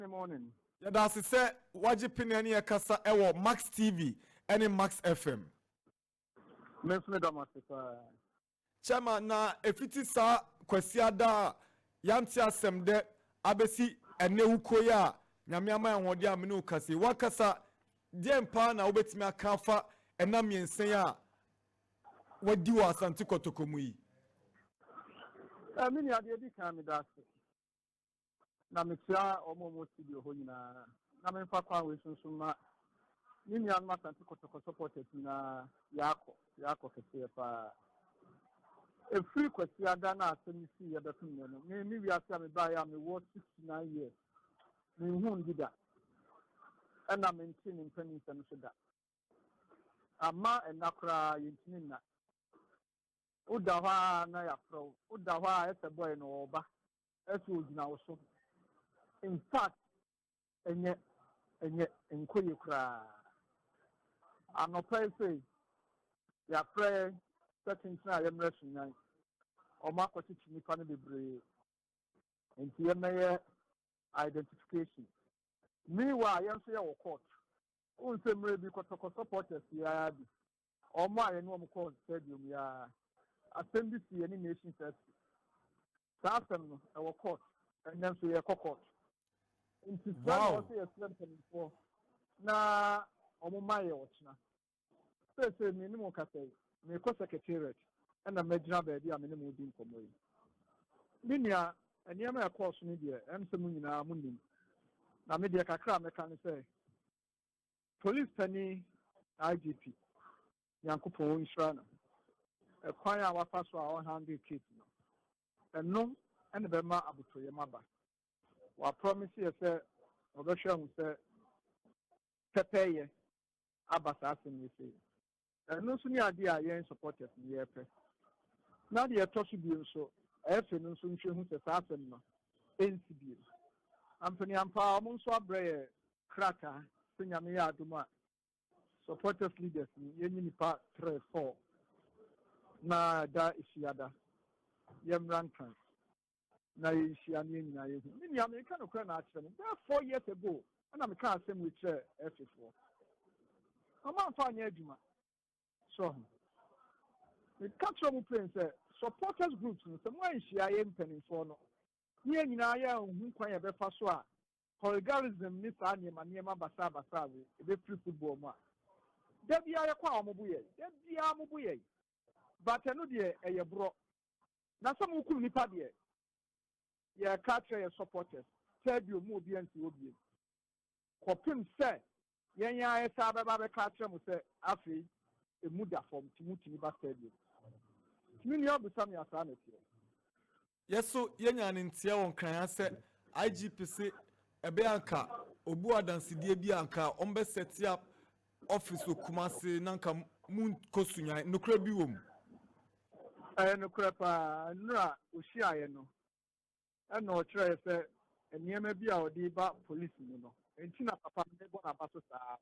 Morning. Yɛda ase sɛ wagye pene ne yɛkasa ɛwɔ Max TV ɛne Max FM. Me nso meda mo ase paa. Chairman, na efiti saa Kwasiada a yɛante asɛm dɛ abɛsi ɛnɛ wukuo yi a Nyame ama yɛn ahoɔden a mene wo kasa yi, wakasa deɛn paa na wobɛtumi aka afa ɛna 3 yi a wadi wɔ Asante Kɔtɔkɔ mu yi? Me nua, deɛ di kan, meda ase. Na mekyia wɔn a wɔwɔ studio hɔ nyinaa. Na memfa kwan wei so nso ma me nuanom Asante Kɔtɔkɔ supporters nyinaa, yɛakɔ kɛseɛ paa. Ɛfiri Kwasiada na asɛm yi sii yɛbɛpem nnɛ no, me wiase a mebaeɛ a mewɔ 69 years, menhuu bi da. Ɛna mente ne mpaninsɛm so da. Ama ɛnna koraa yɛntumi nna. Woda hɔ a na yɛafrɛ wo. Woda hɔ a ɛsɛ bɔe no ɔreba. Ɛsɛ ogyina wo so. In fact, ɛnyɛ nkɔ yie koraa. Anɔpa yi sei, yɛafrɛ yɛn sɛ tenten a yɛmmerɛ Sunyani. Ɔmo akɔkyekye nnipa no bebree. Nti yɛmmɛyɛ identification. Meanwhile, yɛn nso yɛwɔ court. Wohu sɛ mmerɛ bi Kɔtɔkɔ supporters yi ara bi, ɔmo a yɛne ɔmo kɔɔ stadium yi ara, asɛm bi si yɛne Nations FC. Saa asɛm no, ɛwɔ court. Ɛnnɛ nso yɛkɔ court. Nti sɛ na wɔsɛ yɛsrɛ mpanimfoɔ na ɔmo ma yɛ ɔkyena. Seesei me ne mo kasa yi, meekɔ secretariat ɛna mɛgyina baabi a me ne mo di nkɔmmɔ yi. Me nua, nneɛma a ɛkɔɔ so no deɛ, ɛm sɛ mo nyinaa mo nim. Na me deɛ, kakra a mɛka ne sɛ, police panin IGP, Nyankopɔn nhyira no. Ɛkwan a wafa so a ɔhandle case no, ɛno ɛna bɛma abotɔyam aba. Wapromise yɛ sɛ ɔbɛhwɛ ahu sɛ pɛpɛɛyɛ aba saa asɛm yi sei. Ɛno nso ne adeɛ a yɛn supporters no yɛrepɛ. Na deɛ ɛtɔ so bio nso, ɛyɛ no nso nhwɛ hu sɛ saa asɛm no ɛnsi bio. Ampaniampa, ɔmo nso abrɛ yɛ krataa sɛ Nyame yɛ adom a, supporters leaders no, yɛnyi nipa three four na da Efiada yɛmmra Nkran na yɛnhyia na yɛn nyinaa yɛhu. Me nua, meka nokorɛ na akyerɛ mo, bɛyɛ 4 years ago ɛna meka asɛm wei kyerɛ ɛfefoɔ, ɔmo amfa anyɛ adwuma so ho. Meka kyerɛ mo plain sɛ supporters groups no, sɛ mo anhyia yɛ mpanimfoɔ no ne yɛn nyinaa yɛnhu kwan yɛbɛfa so a hooliganism ne saa nneɛma nneɛma basabasa wei ebɛfiri football mu a, da biara yɛkɔ a wɔn bo yɛ, da biara mo bo yɛ, but ɛno deɛ ɛyɛ borɔ. Na sɛ mo kum nipa deɛ, yɛka kyerɛ yɛ supporters stadium mu obi nsi hɔ biem kɔpem sɛ yɛn yɛn ayɛ saa bɛba bɛka akyerɛ mo sɛ afei emu da fam, tí mo tumi ba stadium. Tumi nua abusa mi asaa na ɛteɛ. Yɛso yɛnya ne nteɛ wɔ Nkran ha sɛ IGP se ɛbɛyɛ anka obu adansedie bi a anka ɔmbɛset up office wɔ Kumase na anka mu nkɔ Sunyani. Nokorɛ bi wɔ mu? Ɛyɛ nokorɛ paa. Nnura ohyiaeɛ no, ɛna ɔkyerɛɛ sɛ nneɛma bi a ɔde ba police mu no nti na papa no bɔ n'aba so saa.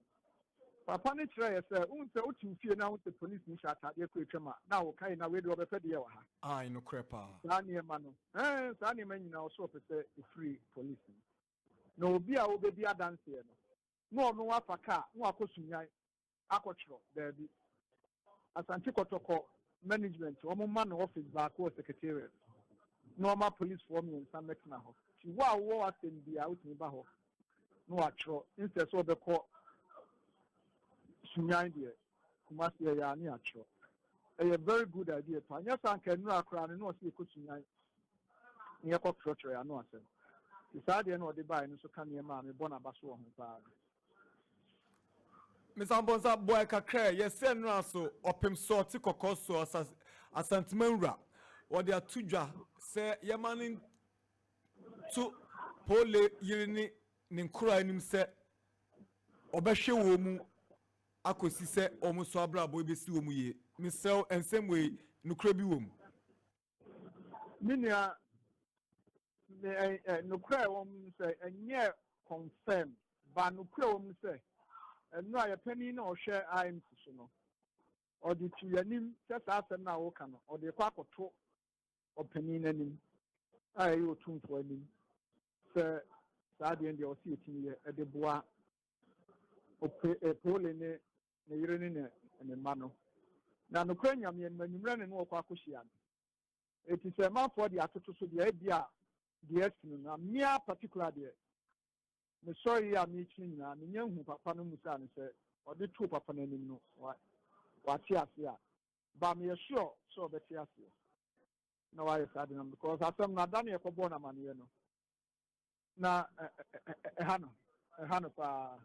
Papa no kyerɛɛ sɛ wohu sɛ wote wo fie na wohu sɛ police ni hyɛ ataadeɛ kɔ atwam a, na woka yi na wei deɛ ɔbɛpɛ deɛ wɔ ha. Ae, nokorɛ paa. Saa nneɛma no, saa nneɛma nyinaa ɔso ɔpɛ sɛ ɛfiri police mu, na obi a wobɛdi adanseɛ no na ɔno afa kaa na wakɔ Sunyani akɔtwerɛ baabi. Asante Kɔtɔkɔ management, wɔn ma no office baako wɔ secretariat na wɔn apolicefoɔ 3 mɛtena hɔ, nti wo a wowɔ asɛm bi a wotumi ba hɔ na watwerɛ instead sɛ ɔbɛkɔ Sunyani deɛ, Kumasi ɛyɛ a ne atwerɛ. Ɛyɛ very good idea pa. Nyɛ saa nka nnura koraa no na ɔsɛ yɛkɔ Sunyani na yɛkɔ twerɛtwerɛ ano asɛm. Nti saa deɛ na ɔde baeɛ no nso ka nneɛma a mebɔ n'aba so wɔ ho paa. Mesampɔnsa bɔɛ kakra, yɛsɛ nnora so ɔpem sɛ ɔte kɔkɔɔ so Asantema nwura wɔde ato dwa sɛ yɛma no to Pole yere ne ne nkora anim sɛ ɔbɛhwɛ wɔn mu akɔsi sɛ wɔn nso abrabɔ bɛsi wɔn mu yie. Mesrɛ, nsɛm wei nokorɛ bi wɔ mu? Me nua, ɛ ɛ nokorɛ wɔ mu sɛ ɛnyɛ confirm ba. Nokorɛ wɔ mu sɛ ɛno a yɛpɛni na ɔhwɛ IMC so no, ɔde tu yɛnim sɛ saa asɛm no a wɔka no, ɔde kɔ akɔto ɔpanin n'anim a ɛyɛ Otumfoɔ anim sɛ Saa adeɛ no deɛ ɔsɛ yɛtumi yɛ ɛde boa ope Poole ne ne yere ne ne ne mma no. Na nokorɛ Nyame anim anwummerɛ ne no ɔkɔ akɔhyia no. Eti sɛ manfoɔ de atoto so deɛ, ebi a deɛ asi no, na mmea particular deɛ, mesɔre yi a mekyini nyinaa menya nhu papa no musaa no sɛ ɔde too papa no anim no wate ase a, ba meyɛ sure sɛ ɔbɛte aseɛ na wayɛ saa de no, because asɛm no ada ne yɛkɔbɔɔ no amanneɛ no na ɛha no paa,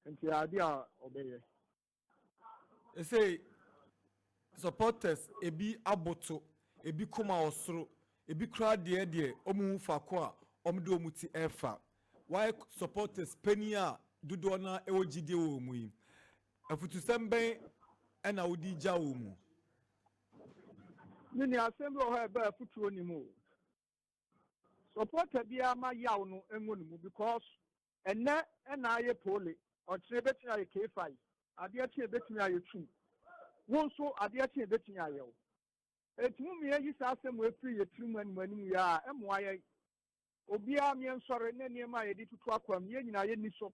nti ade a ɔbɛyɛ. Ɛsɛ supporters ebi aboto, ebi kɔma wɔ soro, ebi koraa deɛ ɔmo hu faako a ɔmo de ɔmo ti ɛfa. Wayɛ supporters panyin a dodoɔ na ɛwɔ gyidie wɔ mu yi, afutusɛm bɛn ɛna wodi gya wɔ mu? Ne nea asɛm bi wɔ hɔ a ɛbɛ afutuo nim o, supporter biara ma yaw no ngu ne mu, because ɛnɛ ɛna ayɛ Poole, ɔkyerɛ ebɛtumi ayɛ K5, adeɛ kye ebɛtumi ayɛ Tum, wo nso adeɛ kye ebɛtumi ayɛ wo. Eti mu mmea yi saa asɛm wo efiri yɛ tirim anim anim yɛ a, ɛmoa yɛ obiara. Mmea nsɔre ne nneɛma a yɛde tutu akwam yɛn nyinaa yɛ ni so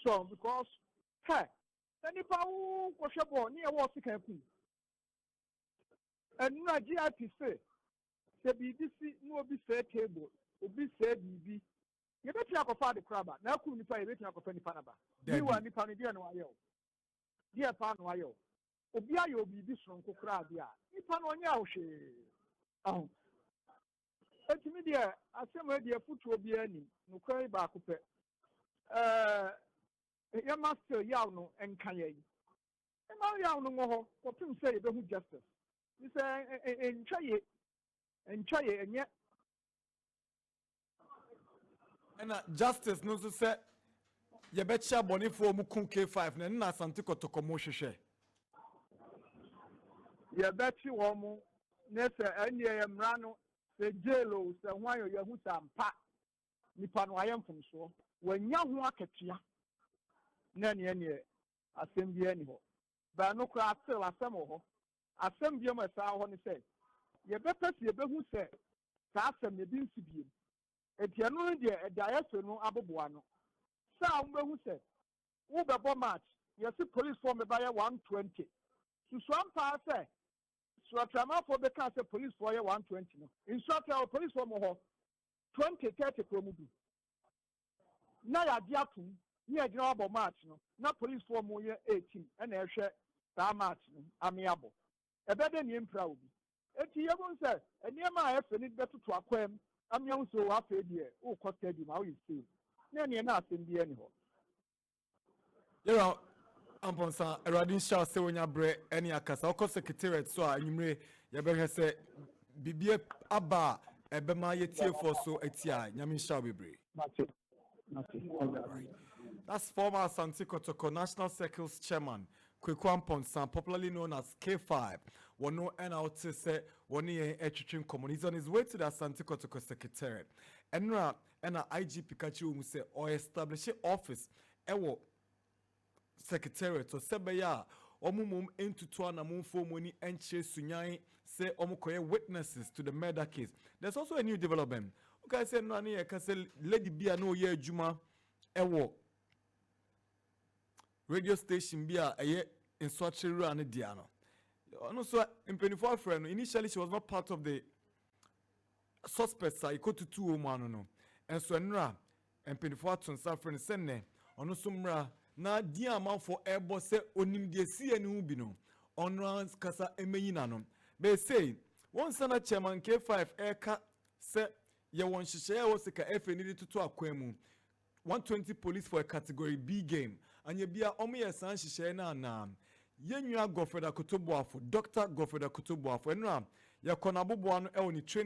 so, because hɛ sɛ nipa wo kɔhwɛ bɔɔl ne yɛ wɔ ɔsekan kum ɛnura GIP sɛ biribi si na obi sɛɛ table, obi sɛɛ biribi, yɛbɛtumi akɔfa ade kora ba na akum nipa, yɛbɛtumi akɔfa nipa naba Dabi. Wa nipa no deɛ no ayɛ o, deɛ paa no ayɛ o, obi ayɛ o, biribi soronko koraa deɛ a nipa no ɔnyɛ awo hwee aho. Etumi deɛ asɛm a deɛ fotuo biara nim nokora yi baako pɛ, yɛma still yaw no nka yɛn, yɛma yaw no wɔ hɔ kɔpem sɛ yɛbɛhu justice ni sɛ ntwa ye, ntwa ye ɛnyɛ. Ɛna justice no nso sɛ yɛbɛkyɛ abɔnefoɔ mu kun K5 na ɛno na Asante Kɔtɔkɔ mo hwehwɛ. Yɛbɛkye wɔn mo ne sɛ ɛnneɛ yɛ mmara no sɛ jail o, sɛ ho ayɛ yɛhu sɛ ampa nipa no ayɛ mfomsoɔ, wanya ho akatua na neɛ asɛm biara ni hɔ baano koraa. Still asɛm wɔ hɔ. Asɛm biam a ɛsaa hɔ ne sɛ yɛbɛpɛ sɛ yɛbɛhu sɛ saa asɛm no ebi nsi biem. Eti ɛno no deɛ ɛda ayɛ no aboboa no sɛ a wɔbɛhu sɛ wobɛbɔ match, yɛsi policefoɔ mbɛba yɛ 120. Susua mpaa sɛ suatramafoɔ bɛka sɛ policefoɔ yɛ 120 no, nsuatra wɔ policefoɔ mo hɔ 20, 30 kuro mu du na yɛagye atom ne yɛgyina wabɔ match no na policefoɔ mo yɛ 18 ɛna ɛhwɛ saa match no ame abɔ ɛbɛdɛ ne mpira obi. Eti yɛhu sɛ nneɛma a ɛfɛ ne bɛtoto akwam amea ho sɛ afei deɛ wokɔ stadium a woyɛ safe na ɛneɛ na asɛm bi ani hɔ. Yɛwura Ampɔnsa, Awurade nhyira wo sɛ wonya berɛ ne akasa. Wokɔ secretariat so a, anwummere yɛbɛhwɛ sɛ biribi aba a ɛbɛma yɛtiefoɔ so atia. Nyame nhyira wo bebree. Mate, mate. Right. That's former Asante Kotoko National Circles chairman Kweku Amponsa, popularly known as K5. Wɔno ɛna ɔte sɛ wɔne yɛn ɛtwitwi nkɔmmɔ. He's on his way to the Asante Kotoko Secretariat. Ɛnora ɛna IGP ka kyerɛ wɔn sɛ ɔestablish office ɛwɔ secretariat so sɛ bɛyɛ a wɔn mmom ntutu anamomfo wɔn ani nkyerɛ Sunyan sɛ wɔn kɔyɛ witnesses to the murder case. There's also a new development. Okay, sɛ nnora ne yɛ ka sɛ lady bi a na ɔyɛ adwuma ɛwɔ radio station bi a ɛyɛ nsuakyerɛwura no dea no, ɔno nso mpanimfoɔ afrɛ no. Initially she was not part of the suspects a yɛkɔtutu wɔ mu ano no, nso nnora mpanimfoɔ ato nsa afrɛ no sɛ nnɛ ɔno nso mmra na din a amanfoɔ ɛrebɔ sɛ onim deɛ si yɛ ne ho bi no, ɔno ankasa mmɛyi n'ano. Bɛsei wɔn nsa na chairman K5 ɛreka sɛ yɛwɔ nhyehyɛeɛ a ɛwɔ sika FA ne de toto akwan mu, 120 police for a category B game. Anya bia ɔmo yɛ saa nhyehyɛeɛ no anaa? Yɛn nua Godfred Akoto Boafo, Dr Godfred Akoto Boafo, ɛno a yɛkɔ n'aboboa no ɛwɔ ne training.